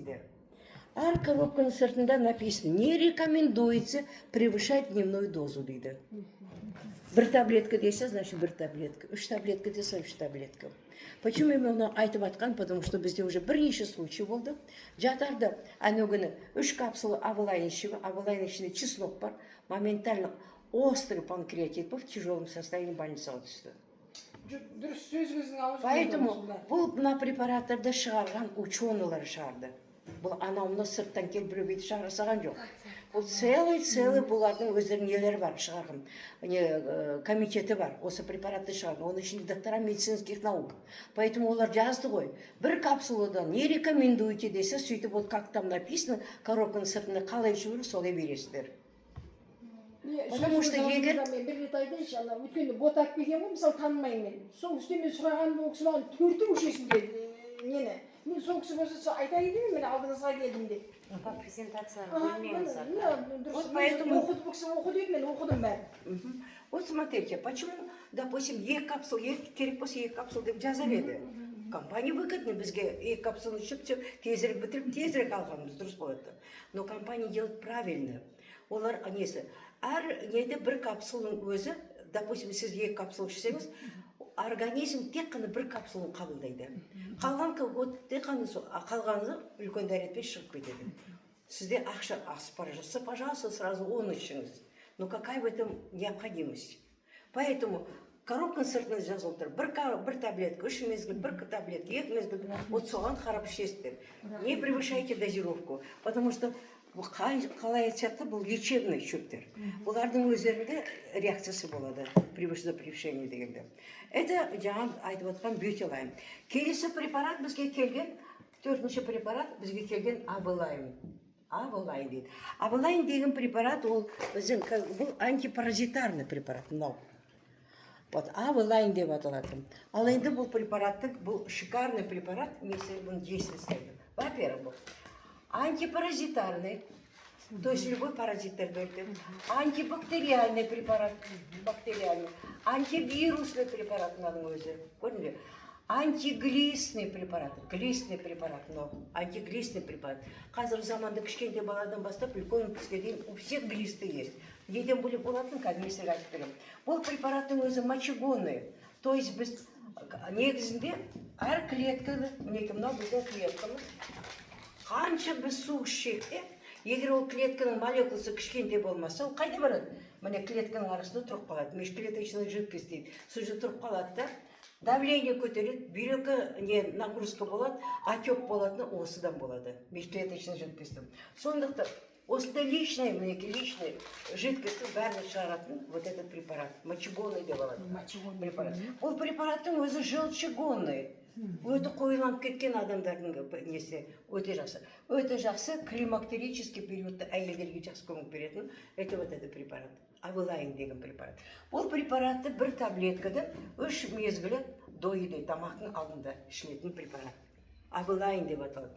Бересіздер. Әр коробканың сыртында написано: «Не рекомендуется превышать дневную дозу», — дейді. Бір таблетка десе, значит, бір таблетка, үш таблетка десе, үш таблетка. Почему мен оны айтып жатқан? Потому что бізде уже бірнеше случай болды. Жатарда анау күні үш капсула Авалайн ішіп, Авалайн ішінде чеснок бар, моментально острый панкреатит болып, в тяжелом состоянии больницаға түсті. Жоқ, дұрыс, сөзіңіздің аузы. Поэтому бұл мына препараттарды шығарған ученыйлар шығарды. Бұл анау мынау сырттан келіп, біреу бүйтіп шығара салған жоқ. Бұл целый целый бұлардың өздерінің нелері бар, шығарған не комитеті бар, осы препаратты шығарған. Оның ішінде доктора медицинских наук. Поэтому олар жазды ғой, бір капсуладан не рекомендуете десе, сөйтіп, вот как там написано коробканың сыртында, қалай ішу керек, солай бересіздер. Потому что егер- Мен бір рет айтайыншы, ана өткенде бота алып келген ғой, мысалы, танымаймын мен сол кісіден. Мен сұрағанымда, ол кісі маған төртеу ішесің деді. Нені, мен сол кісі болса, сол айтайын деймін, міне, алдыңызға келдім деп. Апа, презентацияны Ага, бөлмеңіз. Міне, міне, дұрыс. Вот Мен поэтому- оқыды, бұл кісі оқы деді, мен оқыдым бәрін. Вот смотрите, почему, допустим, екі капсул, екі керек болса, екі капсул деп жазар еді. Компания выгодно бізге, екі капсуланы ішіп, все, тезірек бітіріп, тезірек алғанымыз дұрыс болады. Но компания делает правильно. Олар несі, әр неде бір капсуланың өзі, допустим, сіз екі капсула ішсеңіз, организм тек қана бір капсуланы қабылдайды. Қалған вот тек қана сол, а қалғаны үлкен дәретпен шығып кетеді. Сізде ақша асып бара жатса, пожалуйста, сразу оны ішіңіз. Но какая в этом необходимость? Поэтому коробканың сыртында жазылып тұр: бір таблетка үш мезгіл, бір таблетка екі мезгіл. Вот соған қарап ішесіздер, не превышайте дозировку, потому что бұл қалай айтсақ та, бұл лечебный шөптер, бұлардың өздерінде реакциясы болады превышение дегенде. Это жаңа айтып отқан Бьютилайн. Келесі препарат бізге келген, төртінші препарат бізге келген Авелайн. Авелайн дейді. Авелайн деген препарат, ол біздің бұл антипаразитарный препарат мынау. Вот Авелайн деп аталады. Ал енді бұл препараттың, бұл шикарный препарат, мен сіздерге бұны действие істедім. Во-первых, бұл антипаразитарный, то есть любой паразиттерді өлтіреді. Антибактериальный препарат, бактериальный, антивирусный препарат мынаның өзі. Көрдің бе? Антиглистный препарат, глистный препарат мынау, антиглистный препарат. Қазіргі заманда кішкентай баладан бастап үлкен кісіге дейін у всех глисты есть. Неден бөлек болатын, қазір мен сіздерге айтып беремін. Бұл препараттың өзі мочегонный, то есть біз негізінде әр клетканы, мінекей, мынау біздің клеткамыз, қанша біз су ішсек те, егер ол клетканың молекуласы кішкентай болмаса, ол қайда барады? Міне, клетканың арасында тұрып қалады, межклеточная жидкость дейді, сол жерде тұрып қалады да, давление көтереді, бүйрекке не нагрузка болады, отек болатыны осыдан болады, межклеточная жидкость. Сондықтан осындай лишний, мінекей, лишний жидкостьті бәрін шығаратын вот этот препарат, мочегонный деп алады. Мочегонный. Препарат. Бұл препараттың өзі желчегонный, өте қоюланып кеткен адамдардың несі өте жақсы, өте жақсы. Климактерический периодта әйелдерге жақсы көмек беретін это вот этот препарат, Авелайн деген препарат. Бұл препаратты бір таблеткадан үш мезгілі до еды, тамақтың алдында ішілетін препарат, Авелайн деп аталады.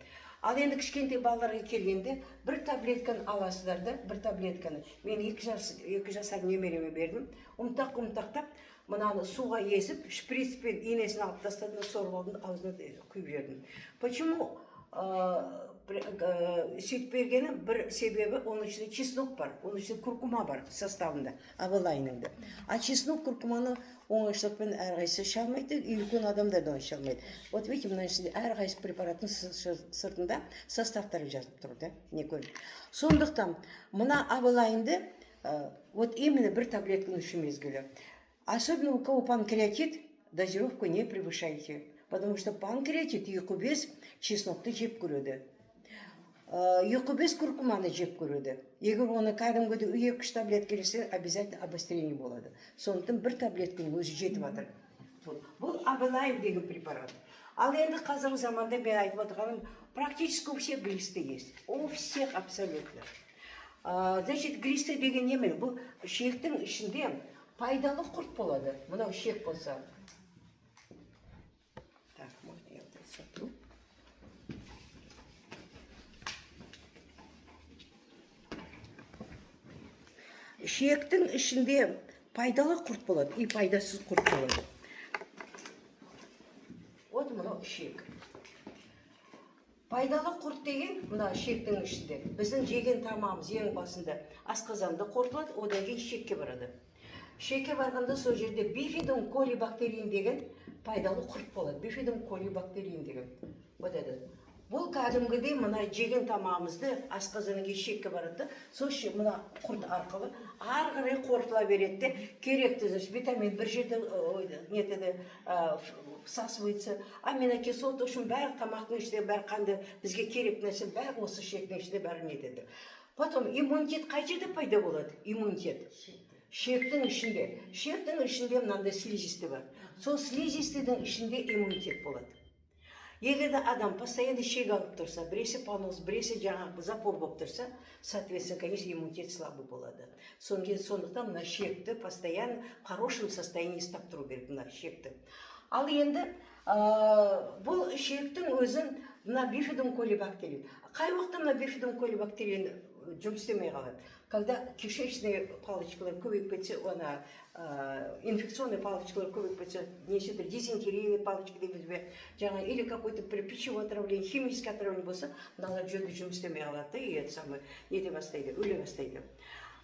Ал енді кішкентай балаларға келгенде, бір таблетканы аласыздар да, бір таблетканы мен 2 жасар немереме бердім. Ұнтақ ұнтақтап, мынаны суға езіп, шприцпен инесін алып тастадым да, сорып алдым да, аузына құйып жібердім. Почему сөйтіп бергенім? Бір себебі, оның ішінде чеснок бар, оның ішінде куркума бар составында Авелайнның. А чеснок, куркуманы оңайшылықпен әрқайсысы іше алмайды, и үлкен адамдар да іше алмайды. Вот видите, мына ішінде әрқайсы препараттың сыртында составтары жазылып тұр да, не көрінеді. Сондықтан мына Авелайнды вот именно бір таблетканың үш мезгілі. Особенно у кого панкреатит, дозировку не превышайте, потому что панкреатит, ұйқы без чеснокты жеп көреді, ұйқы без куркуманы жеп көреді. Егер оны кәдімгідей екі үш таблетка ішсе, обязательно обострение болады. Сондықтан бір таблетканың өзі жетіп жатыр. Бұл Авелайн деген препарат. Ал енді қазіргі заманда мен айтып отырғаным, практически у всех глисты есть, у всех абсолютно. Значит, глисты деген неме? Бұл ішектің ішінде пайдалы құрт болады. Мынау ішек болса, так, можно я вот это сотру? Ішектің ішінде пайдалы құрт болады и пайдасыз құрт болады. Вот мынау ішек. Пайдалы құрт, мынау ішек. Пайдалы құрт деген мына ішектің ішінде біздің жеген тамағымыз ең басында асқазанда қорытылады, одан кейін ішекке барады. Ішекке барғанда сол жерде бифидум колибактерин деген пайдалы құрт болады. Бифидум колибактерин деген вот этот. Бұл кәдімгідей мына жеген тамағымызды асқазаннан кейін ішекке барады да, сол мына құрт арқылы ары қарай қорытыла береді де, керекті, значит, витамин бір жерде ой, нетеді, всасывается, аминокислоты үшін бәрі тамақтың ішінде, бәрі қанды бізге керек нәрсе бәрі осы ішектің ішінде бәрі нетеді. Потом иммунитет қай жерде пайда болады? Иммунитет ішектің ішінде. Ішектің ішінде мынандай слизистый бар, сол слизистыйдың ішінде иммунитет болады. Егер де адам постоянно ішек алып тұрса, біресе понос, біресе жаңағы запор болып тұрса, соответственно, конечно, иммунитет слабый болады. Содан кейін, сондықтан мына ішекті постоянно в хорошем состоянии ұстап тұру керек мына ішекті. Ал енді бұл ішектің өзін мына бифидум колибактерин қай уақытта, мына бифидум колибактерин жұмыс істемей қалады? Когда кишечные палочкалар көбейіп кетсе, ана инфекционный палочкалар көбейіп кетсе, неше түрлі дизентерийный палочка дейміз бе жаңа, или какой то бір пищевое отравление, химическое отравление болса, мыналар жөнді жұмыс істемей қалады да, и это самое нете бастайды, өле бастайды.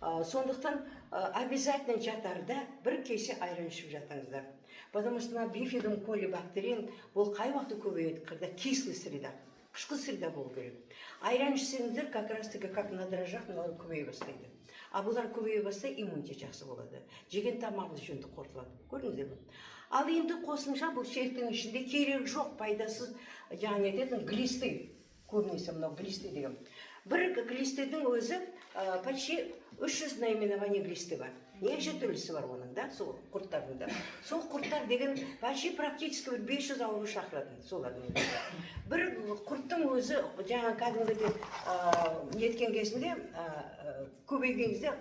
Сондықтан обязательно жатарда бір кесе айран ішіп жатыңыздар, потому что мына бифидум колибактерин бұл қай уақытта көбейеді? Когда кислый среда, қышқыл среда болу керек. Айран ішсеңіздер, как раз таки как на дрожжах мыналар көбейе бастайды. А бұлар көбейе бастаса, иммунитет жақсы болады, жеген тамағымыз жөнді қорытылады. Көрдіңіздер ме? Ал енді қосымша бұл ішектің ішінде керегі жоқ, пайдасыз жаңағы не ететін глисты, көбінесе мынау глисты деген. Бір глистыдің өзі почти 300 наименование глисты бар, неше түрлісі бар оның да, сол құрттардың да. Сол құрттар деген почти практически бір 500 ауру шақыратын солардың. Бір құрттың өзі жаңа кәдімгідей неткен кезінде, көбейген кезде,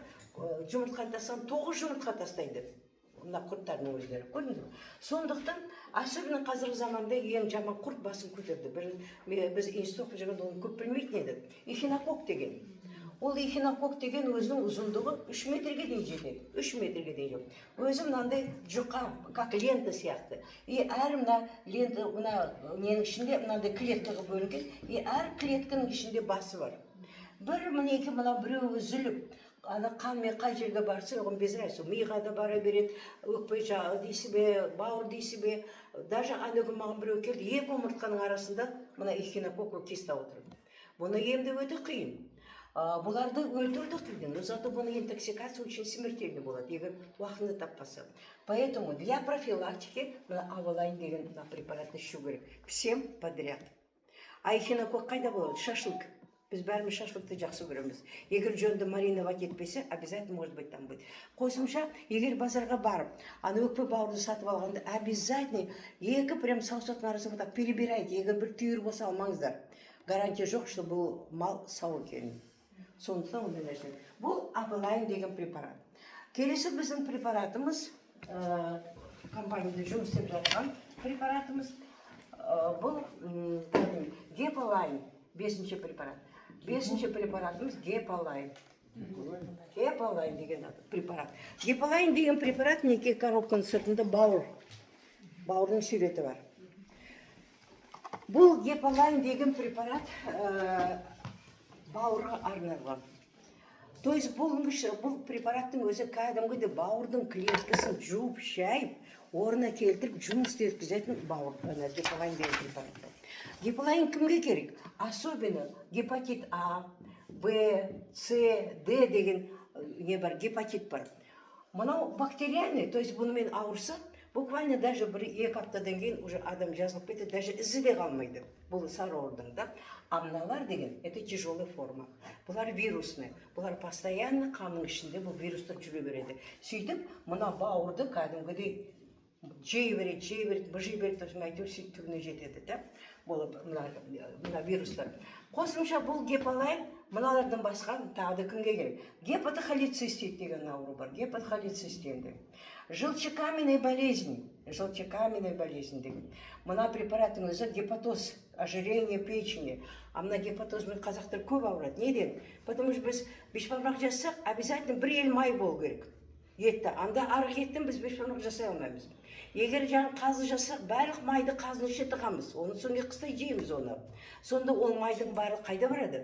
жұмыртқа тастаған, тоғыз жұмыртқа тастайды мына құрттардың өздері. Көрдіңіз бе? Сондықтан особенно қазіргі заманда ең жаман құрт басын көтерді. Біз институт оқып жүргенде оны көп білмейтін едік, эхинококк деген. Ол эхинококк деген өзінің ұзындығы 3 метрге дейін жетеді, 3 метрге дейін жетеді. Өзі мынандай жұқа, как лента сияқты, и әр мына лента, мына ненің ішінде мынандай клеткаға бөлінген, и әр клетканың ішінде басы бар. Бір мінекей мына біреуі үзіліп, ана қанмен қай жерге барса, оған без разницы, миға да бара береді, өкпе жағы дейсіз бе, бауыр дейсіз бе. Даже ана күні маған біреу келді, екі омыртқаның арасында мына эхинококк киста отыр. Бұны емдеу өте қиын. Бұларды өлтіру де қиын, но зато бұның интоксикация очень смертельный болады, егер уақытында таппаса. Поэтому для профилактики мына Авалайн деген мына препаратты ішу керек всем подряд. А эхинококк қайда болады? Шашлык. Біз бәріміз шашлыкты жақсы көреміз. Егер жөнді мариновать етпесе, обязательно может быть там быть. Қосымша, егер базарға барып, ана өкпе бауырды сатып алғанда, обязательно екі прям саусақтың арасында вот так перебирайте. Егер бір түйір болса, алмаңыздар, гарантия жоқ, что бұл мал сау екенін. Сондықтан ондай нәрсе. Бұл Авалайн деген препарат. Келесі біздің препаратымыз, компанияда жұмыс істеп жатқан препаратымыз, бұл Гепалайн, бесінші препарат. Бесінші препаратымыз Гепалайн. Гепалайн деген препарат. Гепалайн деген препарат, мінекей, коробканың сыртында бауыр, бауырдың суреті бар. Бұл Гепалайн деген препарат бауырға арналған. То есть бұл препараттың өзі кәдімгідей бауырдың клеткасын жуып шайып, орнына келтіріп, жұмыс істеткізетін бауыр, ана Гепалайн деген препарат. Гепалайн кімге керек? Особенно гепатит А, Б, С, Д деген не бар, гепатит бар. Мынау бактериальный, то есть бұнымен ауырса, буквально даже 1-2 аптадан кейін уже адам жазылып кетеді, даже ізі де қалмайды бұл сары аурудың да. А мыналар деген это тяжелая форма, бұлар вирусный, бұлар постоянно қанның ішінде бұл вирустар жүре береді. Сөйтіп мына бауырды кәдімгідей жей береді, жей береді, быжи береді, сосын әйтеуір сөйтіп түбіне жетеді да бұл мына вирустар. Қосымша бұл Гепалайн мыналардан басқа тағы да кімге керек? Гепатохолецистит деген ауру бар, гепатохолецистит деген, желчекаменная болезнь. Желчекаменная болезнь деген мына препараттың өзі гепатоз, ожирение печени. А мына гепатозбен қазақтар көп ауырады. Неден? Потому что біз бешбармақ жасасақ, обязательно бір ел май болу керек. Етті анда арық еттен біз бешбармақ жасай алмаймыз. Егер жаңа қазы жасасақ, барлық майды қазының ішіне тығамыз, оны содан кейін қыстай жейміз оны. Сонда ол майдың барлығы қайда барады?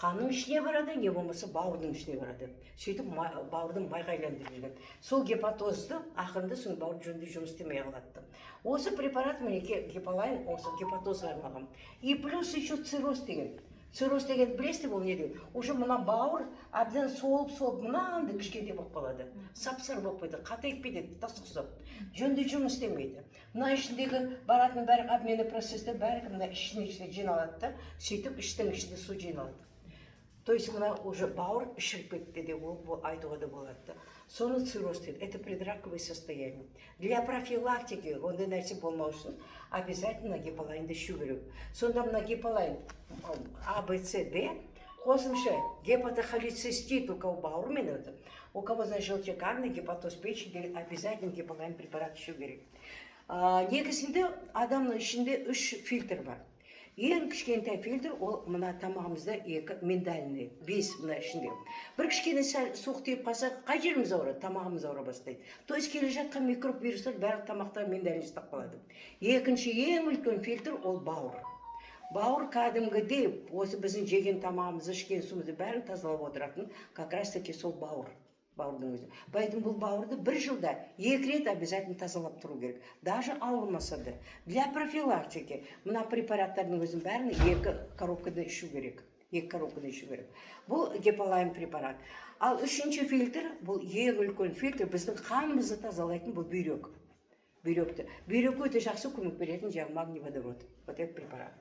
Қанның ішіне барады, не болмаса бауырдың ішіне барады. Сөйтіп бауырдың майға айландырып жібереді. Сол гепатозды ақырында соң бауыр жөнді жұмыс істемей қалады. Осы препарат, мінекей, Гепалайн, осы гепатозға арналған. И плюс еще цирроз деген. Цирроз деген білесіздер, ол не деген? Уже мына бауыр әбден солып солып мынандай кішкентай болып қалады, сап сары болып кетеді, қатайып кетеді, тас ұқсап, жөнді жұмыс істемейді. Мына ішіндегі баратын бәрі обменный процесстер бәрі мына ішіне жиналады да, сөйтіп іштің ішінде су жиналады. То есть мына уже бауыр шіріп кетті деп ол айтуға да болады да. Соны цирроз дейді. Это предраковое состояние. Для профилактики, ондай нәрсе болмау үшін обязательно Гепалайнды ішу керек. Сонда мына Гепалайн А, Б, С, Д, қосымша гепатохолецистит, у кого бауырмен это, у кого, значит, желчекаменный гепатоз печени деген, обязательно Гепалайн препарат ішу керек. Негізінде адамның ішінде үш фильтр бар. Ең кішкентай фильтр ол мына тамағымызда екі миндальный, бес мына ішінде. Бір кішкене сәл суық тиіп қалса, қай жеріміз ауырады? Тамағымыз ауыра бастайды. То есть келе жатқан микроб, вирустар бәрі тамақта, миндальный ұстап қалады. Екінші ең үлкен фильтр ол бауыр. Бауыр кәдімгідей осы біздің жеген тамағымызды, ішкен суымызды, бәрін тазалап отыратын как раз таки сол бауыр, бауырдың өзі. Поэтому бұл бауырды бір жылда екі рет обязательно тазалап тұру керек, даже ауырмаса да. Для профилактики мына препараттардың өзінің бәрін екі коробкада ішу керек, екі коробкада ішу керек. Бұл Гепалайн препарат. Ал үшінші фильтр, бұл ең үлкен фильтр, біздің қанымызды тазалайтын, бұл бүйрек. Бүйрекке өте жақсы көмек беретін жаңағы магний водород, вот этот препарат.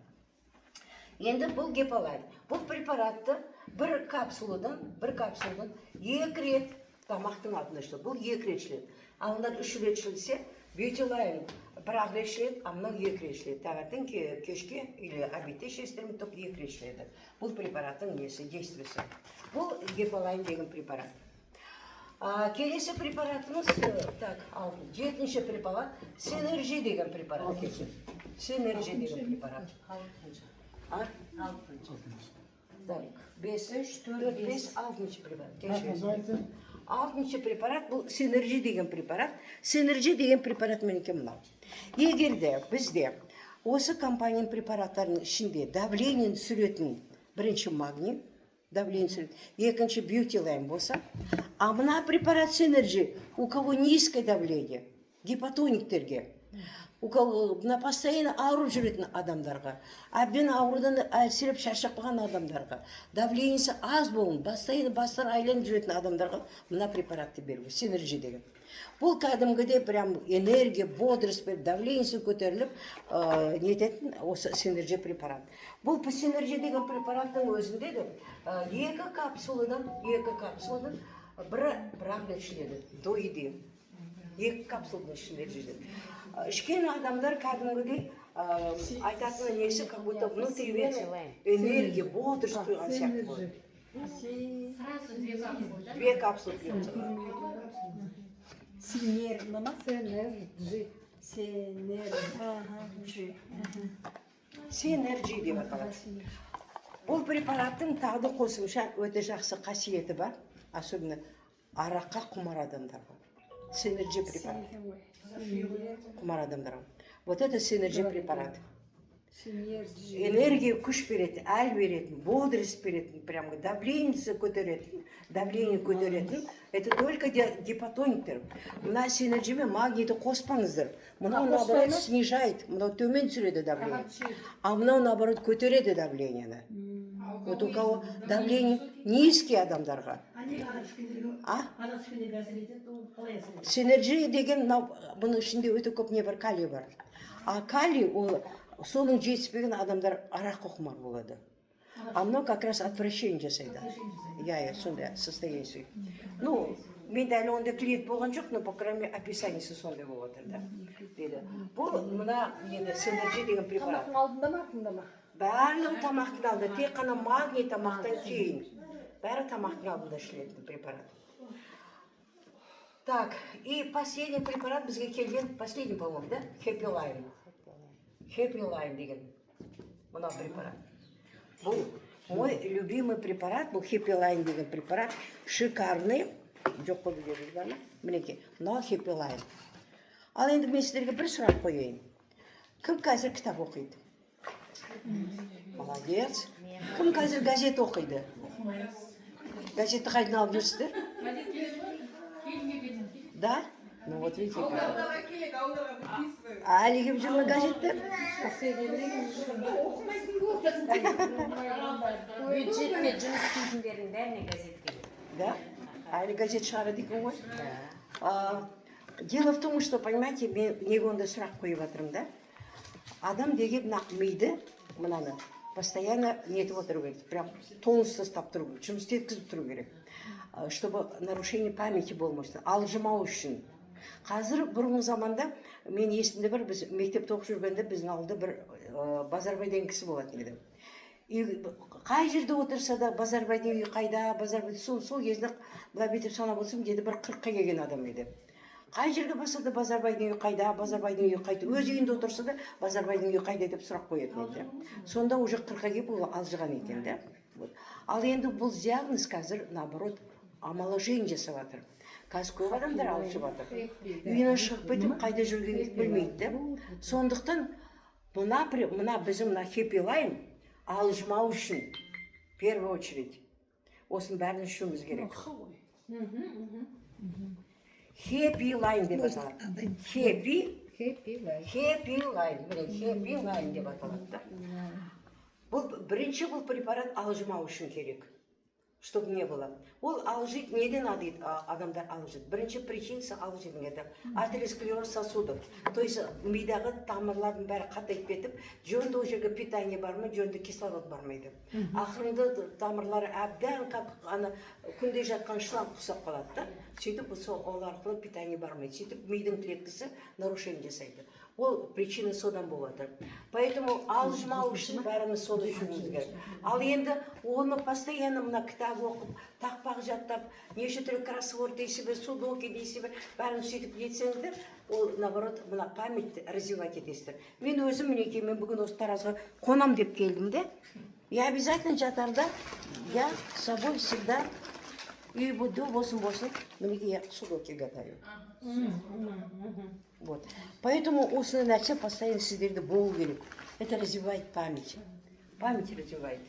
Енді бұл Гепалайн, бұл препаратты бір капсуладан екі рет тамақтың алдында ішіледі. Бұл екі рет ішіледі. Ал мынау үш рет ішілсе, Бьютилайн бір ақ рет ішіледі, а мынау екі рет ішіледі, таңертең, кешке или обедте ішесіздер ме, только екі рет ішіледі. Бұл препараттың несі, действиесі. Бұл Гепалайн деген препарат. Келесі препаратымыз, так, ал жетінші препарат Синерджи деген препарат. Синерджи деген препарат. А? Так, бес, үш, төрт, бес, алтыншы препарат. Как Кешіріңіз. называется? Алтыншы препарат бұл Синерджи деген препарат. Синерджи деген препарат мінекей мынау. Егер де бізде осы компанияның препараттарының ішінде давлениені түсіретін бірінші магний, давление түсіретін, екінші Бьютилайн болса, а мына препарат Синерджи у кого низкое давление, гипотониктерге, у кого мына постоянно ауырып жүретін адамдарға, әбден аурудан әлсіреп, шаршап қалған адамдарға, давлениесі аз болын, постоянно бастары айланып жүретін адамдарға мына препаратты беру, Синерджи деген. Бұл кәдімгідей прям энергия, бодрость беріп, давлениесі көтеріліп, нететін осы Синерджи препарат. Бұл Синерджи деген препараттың өзінде де екі капсуладан бірі бір ақ рет ішіледі до еды. Екі капсуладан ішіледі жүреді. Ішкен адамдар кәдімгідей айтатын несі, как будто внутри вены энергия, бодрость құйған сияқты болады. Сразу две капсулы, да? Две капсулы пьется. Синер, мама? Синерджи. Синерджи. Синерджи деп аталады. Бұл препараттың тағы да қосымша өте жақсы қасиеті бар, особенно араққа құмар адамдарға. Синерджи препарат. Құмар адамдарға. Вот это Синерджи препарат. Синерджи. Энергия, күш беретін, әл беретін, бодрость беретін, прям давлениесі көтеретін, давление көтеретін. Это только гипотониктер. Мына Синерджи мен магнийді қоспаңыздар. Мынау А, наоборот қоспай ма? снижает, мынау төмен түсіреді давление. А мынау наоборот көтереді давлениені. Вот у кого давление низкий адамдарға. А неге арақ ішкендерге? А? Арақ ішкендерге әсер етеді ол, қалай әсер етеді? Синерджи деген мынау, бұның ішінде өте көп не бар, калий бар. А калий ол соның жетіспеген адамдар араққа құмар болады. А мынау как раз отвращение жасайды. Иә, сондай состояние. Ну, менде әлі ондай клиент болған жоқ, но, по крайней мере, описаниесі сондай болып отыр да. Дейді. Бұл мына енді Синерджи деген препарат. Тамақтың алдында ма, артында ма? Барлығы тамақтың алдында, тек қана магний тамақтан кейін. Бәрі тамақтың алдында ішілетін препарат. Так, и последний препарат бізге келген, последний, по-моему, да? Happy Line. Happy Line деген мынау препарат. Бұл мой любимый препарат, бұл Happy Line деген препарат, шикарный. Жоқ қой, бұл жерде бар ма? Мінекей, мынау Хеппи Лайн. Ал енді мен сіздерге бір сұрақ қояйын: кім қазір кітап оқиды? Молодец. Кім қазір газет оқиды? Газетті қайдан алып жүрсіздер? Да, ну вот видите как. Ауылдарға келеді, ауылдарға выписывают. Әлі келіп жүр ме газеттер? Оқымайтын болды. Бюджетте жұмыс істейтіндердің бәріне газет келеді. Да, әлі газет шығарады екен ғой. Дело в том, что, понимаете, мен неге ондай сұрақ қойып жатырмын да: адам деген мына миды, мынаны постоянно нетіп отыру керек, прям тонуста ұстап тұру керек, жұмыс істеткізіп тұру керек, чтобы нарушение памяти болмасын, алжымау үшін. Қазір, бұрынғы заманда, мен есімде бар, біз мектепте оқып жүргенде біздің ауылда бір Базарбай деген кісі болатын еді. Үй, қай жерде отырса да: «Базарбайдың үйі қайда? Базарбай?» Сол кезде былай бүйтіп санап отырсам, деді, бір 40-қа келген адам еді. Қай жерге барса да: «Базарбайдың үйі қайда? Базарбайдың үйі қайда?» Өз үйінде отырса да: «Базарбайдың үйі қайда?» деп сұрақ қоятын еді. Сонда уже 40-қа келіп, ол алжыған екен да. Вот. Ал енді бұл диагноз қазір, наоборот, омоложение жасап жатыр. Қазір көп адамдар алжып жатыр, үйінен шығып кетіп, қайда жүргенін білмейді да. Сондықтан мына біздің мына Хеппи Лайн алжымау үшін, в первую очередь, осының бәрін ішуіміз керек. Хеппи Лайн деп аталады. Хеппи Хеппи Лайн, міне, Хеппи Лайн деп аталады да. Бұл бірінші, бұл препарат алжымау үшін керек, чтобы не было. Ол алжиды неден? Адамдар алжиды, бірінші причинасы алжидың — это атеросклероз сосудов, то есть мидағы тамырлардың бәрі қатайып кетіп, жөнді ол жерге питание бармай, жөнді кислород бармайды. Ақырында тамырлары әбден, как ана күнде жатқан шланг құсап қалады да. Сөйтіп сол ол арқылы питание бармайды, сөйтіп мидың клеткасы нарушение жасайды. Ол причина содан болады. Поэтому алжымау үшін бәріміз соны ішуіміз керек. Ал енді оны постоянно мына кітап оқып, тақпақ жаттап, неше түрлі кроссворд дейсіз бе, судоку дейсіз бе, бәрін сөйтіп нетсеңіздер, ол, наоборот, мына память развивать етесіздер. Мен өзім, мінекей, мен бүгін осы Таразға қонам деп келдім де, я обязательно жатарда, я с собой всегда, үй болсын болсын, мінекей, я судоку готовлю. Вот. Поэтому осындай нәрсе постоянно сіздерде болу керек. Это развивает память. Память развивает.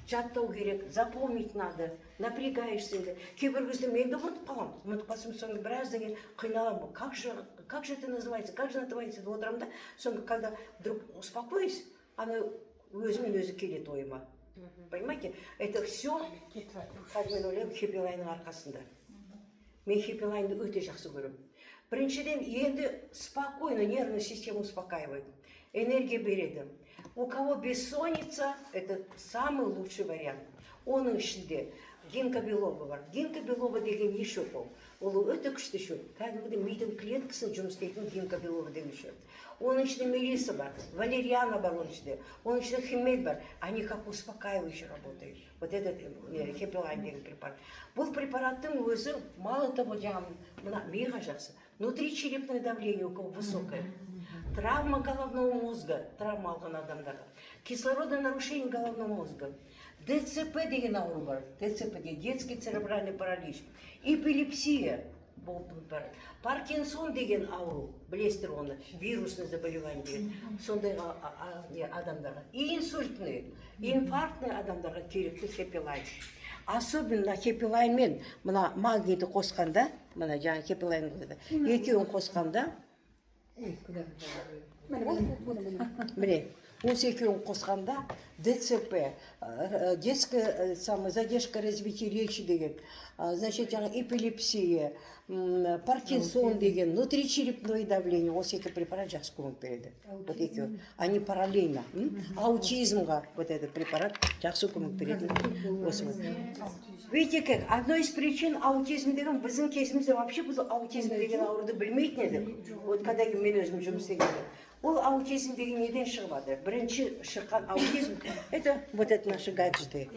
Жаттау керек, запомнить надо, напрягаешься енді. Кейбір кезде мен де ұмытып қаламын. Ұмытып қалсам, соны біраздан кейін қиналамын. Как же это называется, как же называется деп отырамын да. Соны, когда вдруг успокоюсь, ана өзімен өзі келеді ойыма. Понимаете, это все, қазір мен ойлаймын, Хеппи Лайнның арқасында. Мен Хеппи Лайнды өте жақсы көремін. Біріншіден, енді спокойно, нервную систему успокаивает, энергия береді. У кого бессонница, это самый лучший вариант. Оның ішінде гинкго билоба бар. Гинкго билоба деген не шөп ол? Ол өте күшті шөп. Кәдімгідей мидың клеткасын жұмыс істейтін гинкго билоба деген шөп. Оның ішінде мелисса бар, валериана бар оның ішінде. Оның ішінде хмель бар. Они как успокаивающие работают. Вот этот Хеппи Лайн деген препарат. Бұл препараттың өзі, мало того, жаңағы мына миға жақсы. Внутричерепное давление у кого высокое. Травма головного мозга, травма алған адамдарға. Кислородонарушение головного мозга. ДЦП деген ауру бар. ДЦП деген детский церебральный паралич. Эпилепсия болып бар. Паркинсон деген ауру, білесіздер оны, вирусный заболевание деген. Сондай не, адамдарға. И инсультный, инфарктный адамдарға керекті Хеппи Лайн. Особенно Хеппи Лайн мен мына магнийді қосқанда, мына жаңа Хеппи Лайн екеуін қосқанда, Міне, міне, міне. Міне, осы екеуін қосқанда ДЦП, детская самая задержка развития речи деген, значит, жаңа эпилепсия, Паркинсон деген, внутричерепное давление, осы екі препарат жақсы көмек береді. Вот екеуі, они параллельно. Аутизмға вот этот препарат жақсы көмек беретін осы. Вот. Видите как, одной из причин аутизм деген, біздің кезімізде вообще біз аутизм деген ауруды білмейтін едік. Вот когда мен өзім жұмыс істегенде. Ол аутизм деген неден шығып жатыр? Бірінші шыққан аутизм — это вот это наши гаджеты.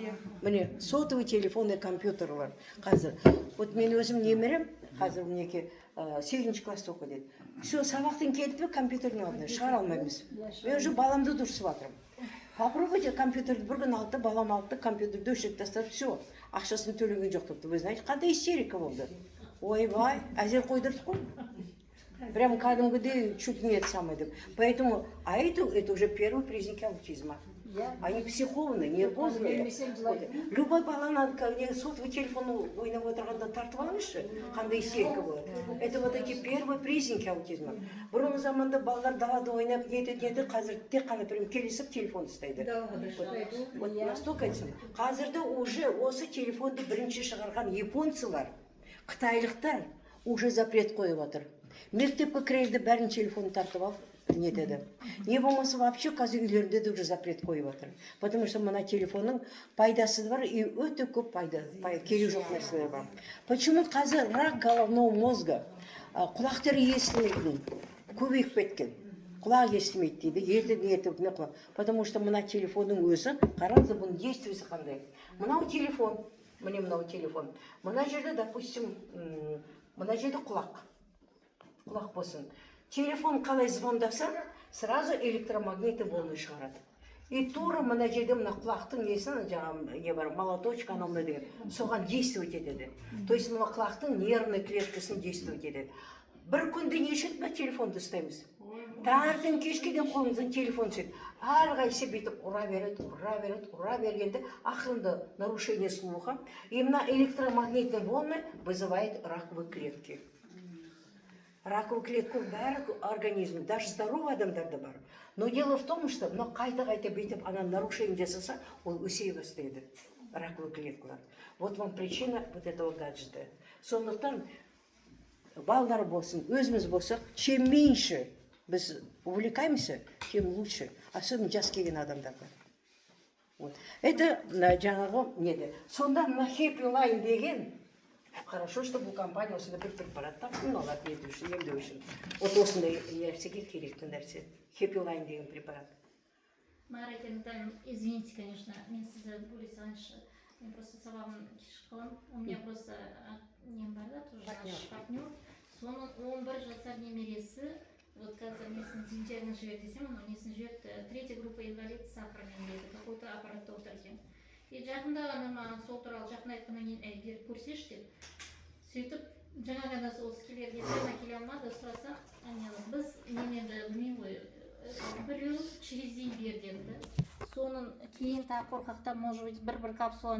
Міне, сотовый телефон и компьютерлар қазір. Вот мен өзім немерем қазір, мінекей, сегізінші класста оқиды. Все, сабақтан келді ме, компьютердің алдына шығара алмаймыз. Мен уже баламды ұрсып жатырмын. Попробуйте компьютерді бір күн алды, балам алды, компьютерді өшіріп тастады, все, ақшасын төлеген жоқ депті. Вы знаете, қандай истерика болды. Ойбай, әзер қойдырдық қой. Прям кәдімгідей чуть не это самое деп. Поэтому, а это уже первые признаки аутизма. Они психованные, нервозные. Бермесең, жылайды. Вот. Любой баланы не сотовый телефон ойнап отырғанда тартып алыңызшы, қандай истерика болады. Это вот эти первые признаки аутизма. Бұрынғы заманда балалар далада ойнап нетеді, нетеді, қазір тек қана прям келісіп телефон ұстайды. Вот, вот настолько айтсам. Қазірде уже осы телефонды бірінші шығарған японцылар, қытайлықтар уже запрет қойып жатыр. Мектепке кірерде бәрін телефон тартып алып нетеді. Не болмаса, вообще қазір үйлерінде де уже запрет қойып жатыр. Потому что мына телефонның пайдасы бар и өте көп пайда, керегі жоқ нәрселер бар. Почему қазір рак головного мозга, құлақтары естімейтін көбейіп кеткен? Құлақ естімейді дейді, ертеден ерте не құлақ. Потому что мына телефонның өзі, қараңыздар, бұның действиесі қандай. Мынау телефон, міне, мынау телефон. Мына жерде, допустим, мына жерде құлақ. Құлақ болсын. Телефон қалай звондаса, сразу электромагнитный волны шығарады. И тура мына жерде мына құлақтың несін, жаңағы не бар, молоточек, анау мынау деген, соған действовать етеді. То есть мына құлақтың нервный клеткасын действовать етеді. Бір күнде неше рет мына телефонды ұстаймыз? Таңертең кешке дейін қолымыздан телефон түседі. Әрқайсысы бүйтіп ұра береді, ұра береді, ұра бергенде ақырында нарушение слуха. И мына электромагнитные волны вызывает раковые клетки. Раковый клетка бәрі организм, даже здоровый адамдарда бар. Но дело в том, что мына қайта-қайта бүйтіп ана нарушение жасаса, ол өсе бастайды, раковый клеткалар. Вот вам причина вот этого гаджета. Сондықтан балалар болсын, өзіміз болсақ, чем меньше біз увлекаемся, тем лучше. Особенно жас келген адамдарда. Вот. Это мына жаңағы неде. Сонда мына Happy Line деген, хорошо, что бұл компания осындай бір препарат тапты, мыналар нету үшін, емдеу үшін. Вот осындай нәрсеге керекті нәрсе. Happy Line деген препарат. Майра Кентайм, извините, конечно, мен сізді бөле салайыншы. Мен просто сабағым кеш қаламын. У меня просто нем бар да, тоже наш партнер. Соның 11 жасар немересі, вот қазір несін диагноз жібер десем, анау несін жіберді, третья группа инвалид с сахармен дейді, какой-то аппаратта отыр екен. И жақында ғана маған сол туралы жақында айтқаннан кейін, әй, беріп көрсеші деп. Сөйтіп, жаңа ғана осы келер кезде ана келе алмады, сұрасам, әне біз мен енді білмеймін ғой, біреу через день бер деді да. Соның кейін тағы қорқақтап, может быть, бір бір капсула.